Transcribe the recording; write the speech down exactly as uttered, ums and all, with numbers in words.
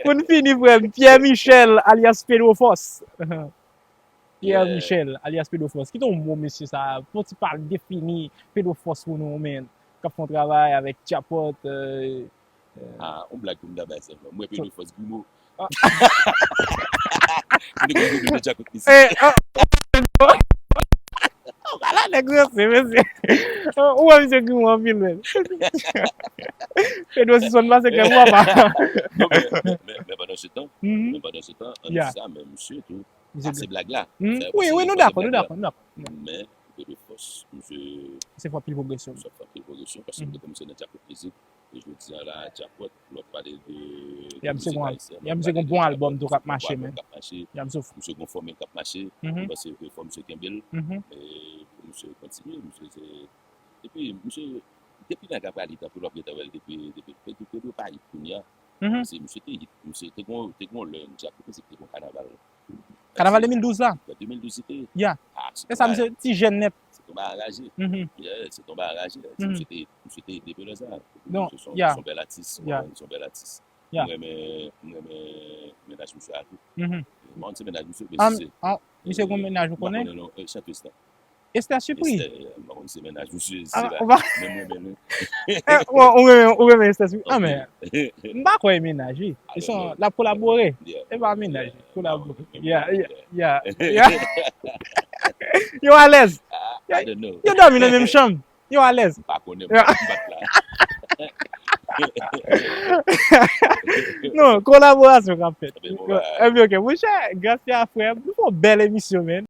Pou n fini, frè m, Pierre Michel, alyas Pedro Force. Pierre Michel, alyas Pedro Force. Kite yon mo, mesye sa. Fon ti pale defini Pedro Force pou nou, men. K ap fè yon travay avèk Tchapot. Euh, euh, Ah, yon blag pou m ta bay sèlman. Mwen, Pedro Force, Grimo. Mwen, Grimo, de Djakot, mesye. Eh, ah, oh, ala nèg ranse, mesye. Ou wè misye Grimo anpil, men. Pedro, si sonn pase kè m, papa. Non, men, men, men, men pandan se tan, men pandan se tan, an sa, men misye tou, pase blag la. Wi, wi, nou dakò, nou dakò, nou dakò. Men, Pedro Force, misye. Se fè anpil pwogresyon. Misye fè anpil pwogresyon, paske m te kòmanse nan Djakot Mizik. E jodi a la, Djakot, lè w ap pale de. Ya, misye gon, ya, misye gon bon albòm tou k ap mache, men. Ya, misye. Misye gon fòmil k ap mache. Mwen panse ke fò misye kenbe l. E pou misye kontinye, misye se. Epi, misye, depi nèg ap rale tankou lè w ap gentan wè l depi, depi, depi, depi Pedro pa hit kounye a. Se misye te hit, misye te gon, te gon lè, Djakot Mizik te gon kanaval. Kanaval de mil douz la. De mil douz li te. Ya. E sa, misye ti jèn nèt. Se tonbe anraje. Yeah, se tonbe anraje. Misye te, misye te depi lè sa. Misye se yon bèl atis. Misye se yon bèl atis. Mwen renmen, mwen renmen mennaj misye a tou. Mwen se mennaj misye, men si se. Misye gon mennaj ou konnen? Chantez la. Esther Supri. Esther, mwen se mennaj misye, se la. Men mwen menm. Ou renmen, ou renmen Esther Supri? Ah, men. M pa kwè e mennaj, wi. Li se yon, l ap kolabore. E pa mennaj, kolabore. Yeah, yeah, yeah, yeah. Yo alèz. Yo dòmi nan menm chanm. Yo alèz. M pa konnen, m pa t la. Non, kolaborasyon k ap fèt. Ebyen, ok, monchè, Gracia, frè m, nou fè yon bèl emisyon, man.